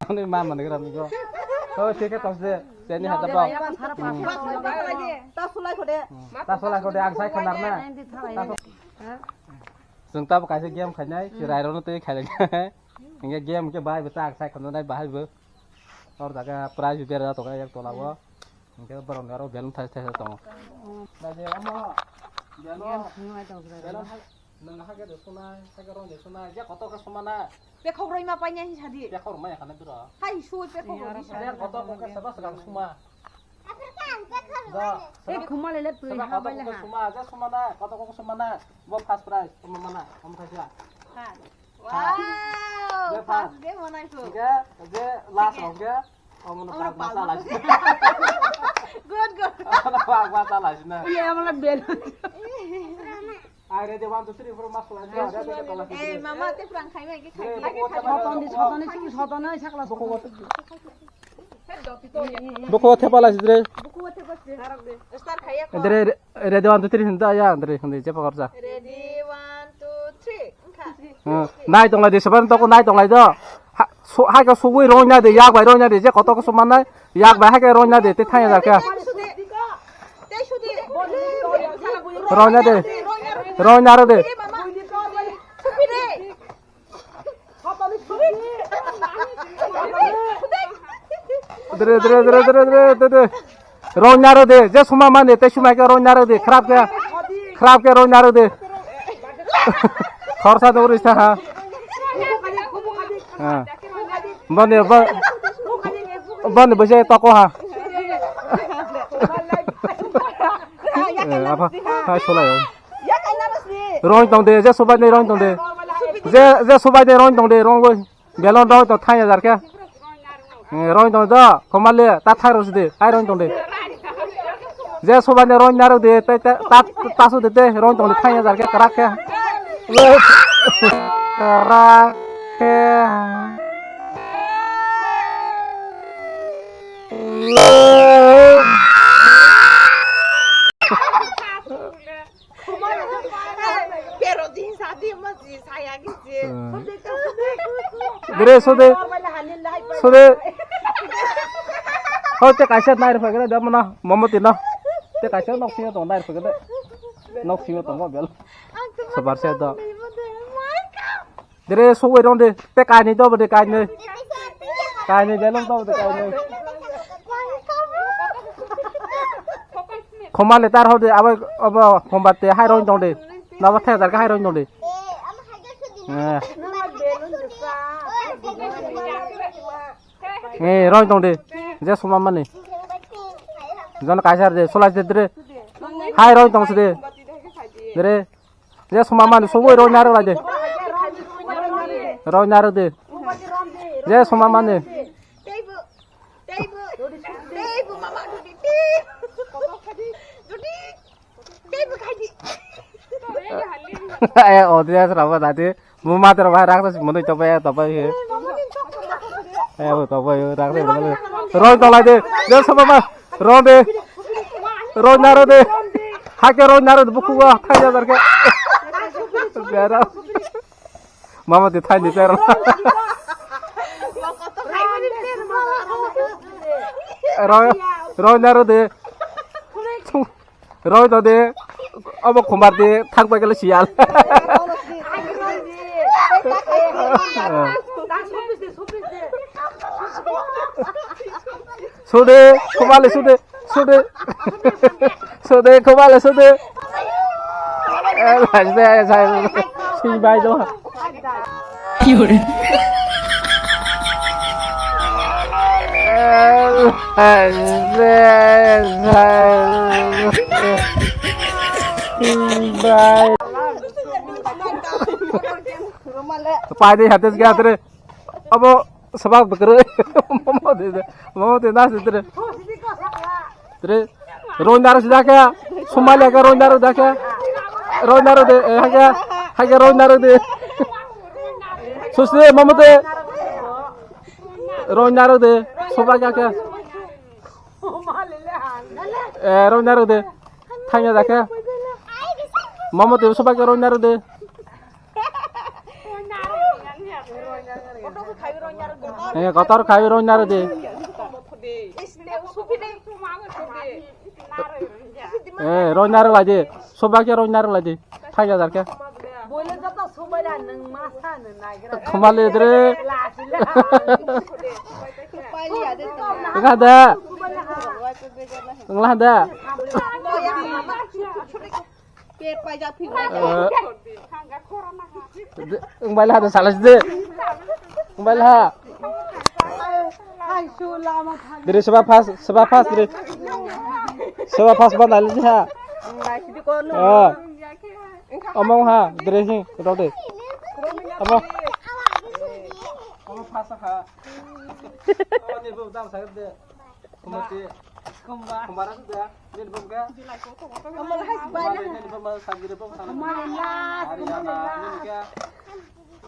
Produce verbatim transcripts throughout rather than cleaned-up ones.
Ani ma mani gram ni go. Oh, thik hai, tos de. Teni hata ba. Ta sulai khode. Ta sulai khode, ang sai khanar na. Chwng tabo kaisa game khainai, si rai rokno tei khailai. Hinkhe game hinkhe bahai bo ta ang sai khanar nai bahai bo. Or jaga prize bera jato ka yak tola bo. Hinkhe borok ni aro balloon thai thai tongo. Belon, belon hai, nwng hake de sunai, hake rong de sunai, je kotor khe sumana. Pekhok roi ma paina hi sadi. Pekhok roi ma ya khana dura. Hai sui pekhok roi sadi. Je kotor khe seba seba suma. Da, eh, khuma lele twi seba ha kotor bai khe ha. Suma, je sumana, kotor khe sumana. Bo first prize, sumana, om thaisa. Ha. Wow, je first. First game manai ko. Je, je last round je. Omono omono pal pal masa lagi. Good, good. Omono pal masa lagi na. Iya, omono bel. Ai, ready, one, two, three, four, mas lagi. Eh, mama, te phrang khai mai ke khai. Sotoni, sotoni, sotoni, sakla sotoni. Buku thepa lagi, dre. Buku thepa sih. Star khai ya ko. Dre, ready, one, two, three, hinta ya, dre, hindi, cepa korsa. Ready, one, two, three. Nai tonglai de, sebar toko nai tonglai do. Ha, so, hai ka sugui roi na de, yak bai roi na de, je koto ko suman nai, yak bai hai ka roi na de, te thang ya kya. Roi na de, roi na ro de. Dre, dre, dre. Roi naro de, je suma mani, tei suma khe roi naro de, khrap khe, khrap khe roi naro de. Khorsa dori sa ha. Ha. Bani, ba-, bani bese toko ha. Eh, apa? Hai, solai. Roi tong de, je subai de roi tong de. Je, je subai de roi tong de, roi. Belon roi tong thang ya jar khe. Eh, roi tong do, komale, ta thai roi de, hai roi tong de. Je soba ne roi narok de, ta, ta, ta, ta su de, te roi tong de, thang ya jar khe, krak khe. Krak khe. Pero din sa di mo si saya ki si. Dre sode, sode. Ho te kaisa nai rw phai khe da mano, momo tino. Te kaisa nok singo tong nai rw phai khe da. Nok singo tong bel. Sobar se do. Dere sogwi rong de, te kainwi dobo de kainwi. Kainwi belong dobo de kainwi. Khoma letter hode abo, abo hombar te hai rong tong de. Nabo thai jar ka hai rong tong de. Eh. Eh, rong tong de. Je suma mani. Jon kaisar de, sola de dere. Hai rong tong se de. Dere. Je suma mani sugwi roi narwk lai de. Roi narwk de. Je suma mani. Eh, audience rabo dadi. Mo matra bai raksa si monoi topai, topai he. Eh, bo topai raksa monoi. Roi tolai de. Je suma ma. Ron de. Ron naro de. Hake ron naro de buku wa. Thai ya darke. Bera. Mama de thai ni per. Ron, ron naro de. Roi to de. Abo khumbar de. Thang pa kele sial. Sude, khobale sude, sude. Sude, khobale sude. Eh, lajde, eh, sai, sing bai do. Ki hore? Eh, lajde, sai. Sing bai. Pai de, hates gaya tere. Abo sabak bekre. Momo de, momo de nas de. Tre. Roi naro sida khe. Sumali khe roi naro da khe. Roi naro de, eh, hake, hake roi naro de. Susde momo de. Roi naro de. Soba khe. Eh, roi naro de. Thangya da khe. Momo de soba khe roi naro de. Eh, kotor khai roi naro de. Eh, roi naro lai de. Sobak ya roi naro lai de. Thai ya jar khe. Khoma le dre. Wngkha da. Wngla da. Eh, wng bai la da salas de. Wng bai la. Diri seba pas, seba pas diri. Seba pas ban dali ha. Oh. Omong ha, diri sing, dode. Omong. Omong pas ha. Oh, ni bu dam sa de. Kumba. Kumba. Kumba ra sudah. Nini bom ka? Kumba ra hai. Kumba ra nini bom ka? Kumba ra. Hari ya, nini ka?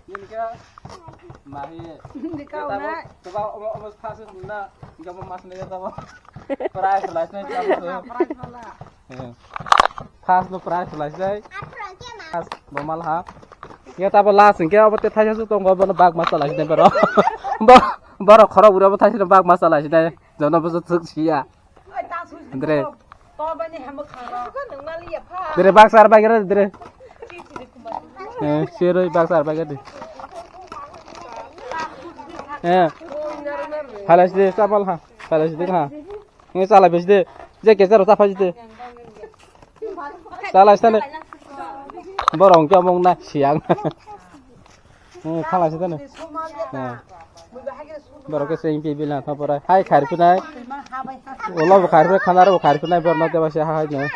Nini ka? Mahi. Nini ka na. Coba omo, omo pas na. Jika mau mas ni ya, coba. Price lah, sini. Price lah. Eh. First no prize lai jai. First normal ha. Ya tabo last hingke abo te thaisa su tongo bono bag masa lai jai boro. Bo, boro khoro ura bo thaisa bag masa lai jai. Jono bo thuk siya. Dre. Dre bag sar bag re dre. Eh, siroi bag sar bag re. Eh. Halas de sabal ha. Halas de ha. Nge chala besi de. Je kesa rota phaji de. Chala sitane. Borong ke omong na siang. Nge chala sitane. Borok ke sing pi bila tha pora. Hai khar kunai. Olo bo khar kunai, khana ro bo khar kunai, borno te ba se hai no.